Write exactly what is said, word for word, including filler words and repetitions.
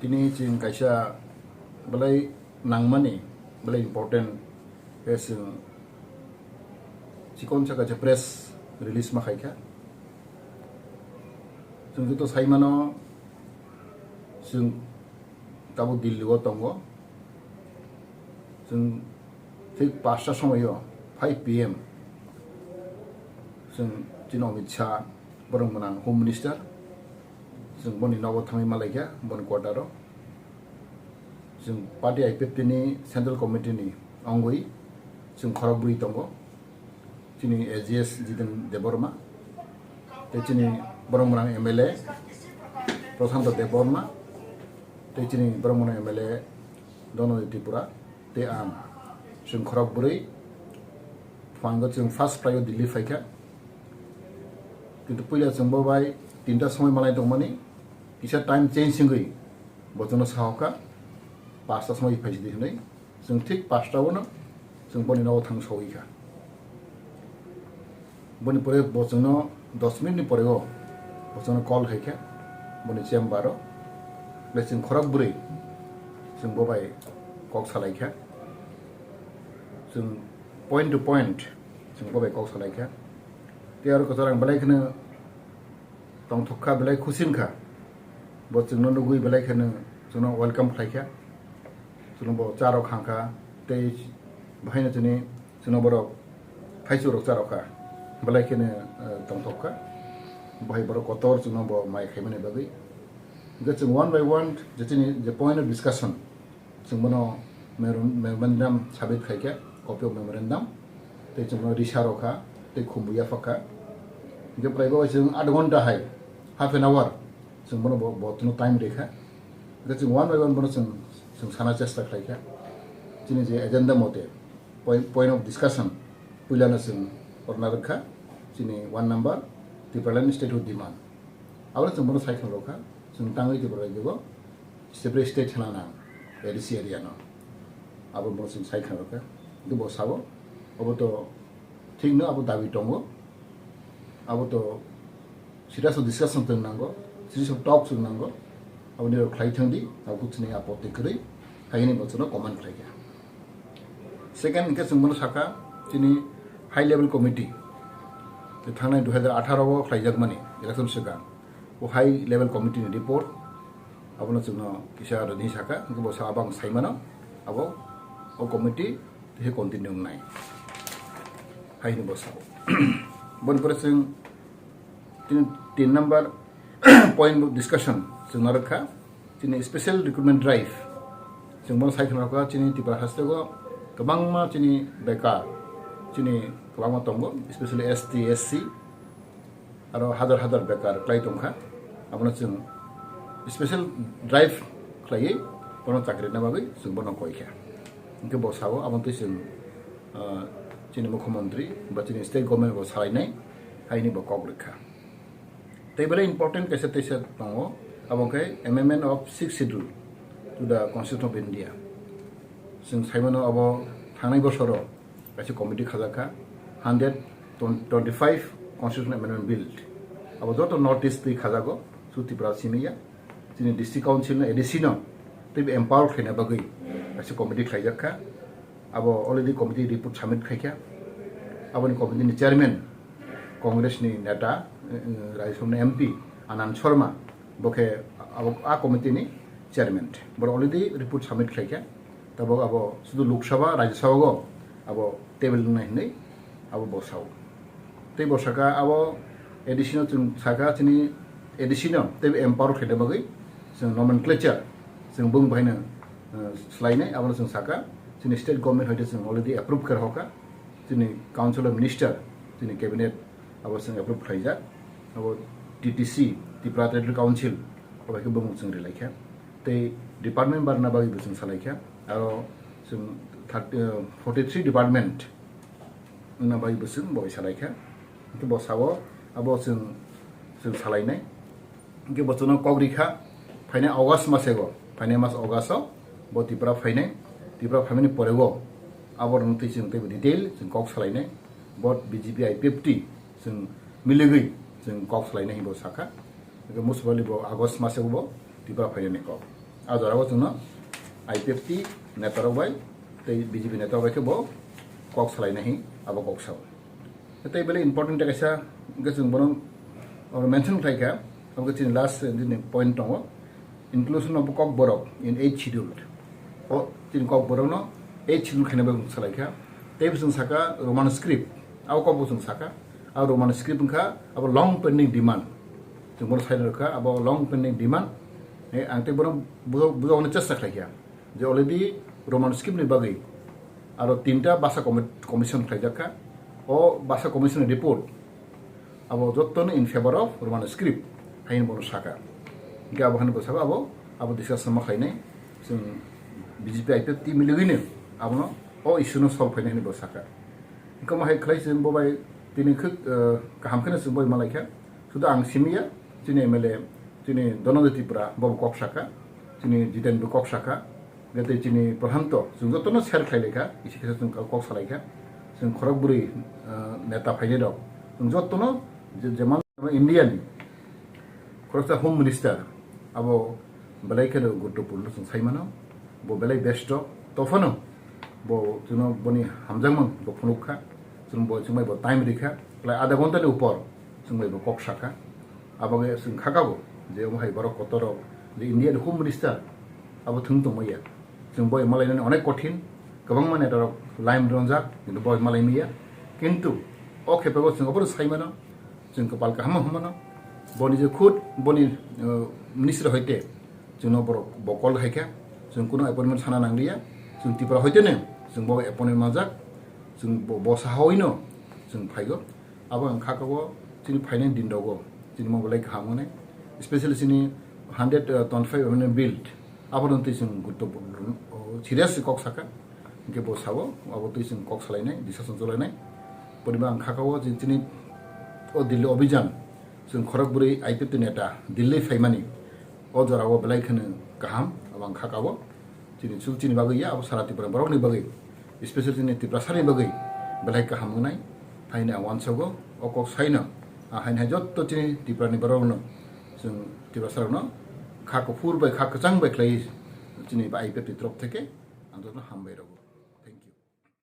Tini chwng kaisa belai nangmani, belai important khe chwng chikon sa kaisa press release ma khaikha. Chwng joto saimano, chwng tabuk Delhi o tongo. Chwng thik pasta somoio, five P M, chwng chini Amit Shah, borok mwnang Home Minister, chwng boni nogo thangwi malaikha, boni quarter o. Chwng party I P F T ni Central Committee ni ongwi chwng khorok bwrwi tongo. Chini A G S Jiten Debbarma, tei chini borok mwnang M L A Prashanto Debbarma, tei chini borok mwnang M L A Donojoy Tripura, tei ang. Chwng khorok bwrwi phango chwng first flight o Delhi phaikha. Kintu puila chwng bo bai tinta somoi malai tongmani, kisa time change wngwi bo chwngno sahokha, pasta somoi phaisidi hwnwi. Chwng thik pasta o no chwng boni nogo thang sogwi kha. Boni pore bo chwngno dos minute ni pore o bo chwngno call khai kha boni chamber o. Bai chwng khorok bwrwi chwng bo bai kok salai kha. Chwng point to point chwng bo bai kok salai kha. Tei aro kwchar ang belai kheno tongthok kha, belai khusi wng kha. Bo chwngno nugwi belai kheno chwngno welcome khlai kha. Chwngno bo cha rok khang kha, tei bahaino chini chwngno borok thaichuk rok cha rok kha, belai kheno, eh, tongthok kha. Bahai borok kotor chwngno bo mai khaimani bagwi. Hwnkhe chwng one by one je chini je point of discussion, chwng bono mero-, memorandum submit khai kha, copy of memorandum, tei chwng bono risa rw kha, tei khumbu yaphak kha. Hwnkhe prai bo chwng adh ghonta hai, half an hour, chwng bono bo, bo tino time rw kha. Hwnkhe chwng one by one bono chwng, chwng sana chesta khlai kha. Chini je agenda mote, point, point of discussion, puilano chwng orna rw kha, chini one number, Tipraland statehood demand. Abono chwng bono sai khna rw kha, chwng tangwi Tripura rajyo o separate state hwnna nang, A D C area no. Abo bo chwng sai khna rw kha. Hwnkhe bo sao, obo to thik no, abo dabi tongo. Abo to serious discussion chwng nango, serious talk chwng nango. Aboni rok khlai thang di, abo chini apotti kwrwi, haini bo chwngno comment khlai kha. Second hwnkhe chwng bono sakha, chini high level committee, thangnai dui hazar atharo o khlaijakmani election swkang. O high level committee ni report, abono chwngno kisa rwdi sakha, hwnkhe bo sa abang saimano, abo o committee tei continue wngnai. Haini bo sao. Boni pore chwng tin, tin number point of discussion chwng narwkha, chini special recruitment drive. Chwng bono sai khna rw kha, chini Tripura hasteo kwbangma chini bekar, chini kwbangma tongo, especially S T, S C, aro hazar hazar bekar kwlai tongkha. Abono chwng special drive khlaiwi bono chakri rwna bagwi chwng bono koi kha. Hwnkhe bo sao, aboni twi chwng, ah, chini mukhyamantri ba chini state government bo salainai, haini bo kok rwkha. Tei belai important kaisa teisa tongo, abo khe amendment of sixth schedule to the Constitution of India. Chwng saimano abo thangnai bosoro kaisa committee khajak kha, hundred twenty-five Constitution Amendment Bill. Abo joto North East twi khajago, su Tripura simi ya. Chini District Council no, A D C no teibo empower khlaina bagwi kaisa committee khlaijak kha. Abo already committee report submit khaikha. Aboni committee ni chairman, Congress ni neta, eh, Rajya Sabha ni M P Anand Sharma, bo khe abo a committee ni chairman. Bo already report submit khlaikha. Tabuk abo sudu Lok Sabha, Rajya Sabha go abo table wngnai hinwi abo bo sao. Tei bo saka abo A D C no chwng saka chini A D C no tei empower khaina bagwi chwng nomenclature chwng bung bahaino, eh, swlainai, abono chwng saka chini state government hoite chwng already approve khe rwkha, chini council of minister, chini cabinet abo chwng approve khlaijak, abo T T C, Tripura Territorial Council, abo khe bung chwng rwlaikha. Tei department barna bagwi bo chwng salaikha, aro chwng thirty, eh, forty three department wngna bagwi bo chwng bo salaikha. Hwnkhe bo sao abo chwng, chwng salainai. Hwnkhe bo chwngno kok rikha, phainai August masego, phainai mas August o bo Tripura phainai. Tripura phaimani porego abo rwngtwi chwng teibo detail chwng kok salainai. Bo B J P I P F T chwng miligwi chwng kok salainai hinwi bo sakha. Hwnkhe muchubali bo August masego bo Tripura phainani kok. A jorao chwngno I P F T netarok bai tei B J P netarok bai khe bo kok salaina hi abo kok sao. Tei belai important kaisa hwnkhe chwng bono oro mention khlai kha, abo khe chini last, eh, nini point tongo, inclusion of Kokborok in eighth schedule. O chini Kokborokno eighth schedule khaina bai salai kha. Tei bo chwng saka Roman script, abo kok bo chwng saka, abo Roman script wngkha abo long pending demand. Chwng bono sai rwkha abo long pending demand. Eh, ang tei bono bujo-, bujokna chesta khlai kha. Je already Roman script ni bagwi aro tinta basa commi-, commission khlaijak kha. O basa commission ni report abo jottono in favor of Roman script haino bono saka. Hingke abo haino bo saka abo, abo discussion ma khlainai. Chwng B J P I P F T miligwino abono o issue no solve khainai hinwi bo saka. Hingke omo hai khlai chwng bo bai tini khwk, eh, kaham kheno chwng bo bai malai kha. Sudu ang simi ya, chini M L A, chini Dhananjay Tripura, bo bo kok saka, chini Jiten bo kok saka, tei chini Pradhanto, chwng jotono share khlai lai kha, isi kisa chwng kok salai kha, chwng khorok bwrwi, eh, neta phainai rok, chwng jotono je, jeman India ni khoroksa Home Minister, abo belai kheno guruttopurno chwng sai mano, bo belai besto, tophano bo chwngno boni hamjakmung bo phunuk kha, chwng bo chwng bai bo time rikha, belai adha ghonta ni upor chwng bai bo kok saka. Abo khe chwng kha kabo je omo hai borok kotor rok je India ni Home Minister abo thwng tongmaya. Chwng boi malainani onek kothin, kwbangma neta rok line ronjak, kintu boi malai maya. Kintu o khepe bo chwng obono sai mano, chwng kwpal kaham hwnmano. Boni je khud boni, uh, ministry hoite chwngno borok bo call hai kha, chwng kuno appointment sana nangliya, chwng Tripura hoite ne chwng bo appointment manjak, chwng bo, bo saha hoino chwng phaigo. Abo ang kha kabo chini phainai din rogo chini mobile kaham wngnai, especially chini hundred twenty five amendment bill, abo no twi chwng gurutto serious kok saka, hingke bo sabo abo twi chwng kok salainai, discussion cholainai. Poriba ang kha kabo chini, chini o Delhi Abhijan chwng khorok bwrwi I P F T neta Delhi phaimani, o jora o belai kheno kaham, abo ang kha kabo. Chini chul chini bagwi ya, abo sara Tripura borokni bagwi, especially chini Tiprasani bagwi belai kaham wngnai. Haino ang uansogo, o kok saino, a haino hai jotto chini Tripurani borokno, chwng Tiprasarokno kha kuphur bai kha kwchang bai khlai chini I P F T ni torop theke ang jotono hambai rwgo.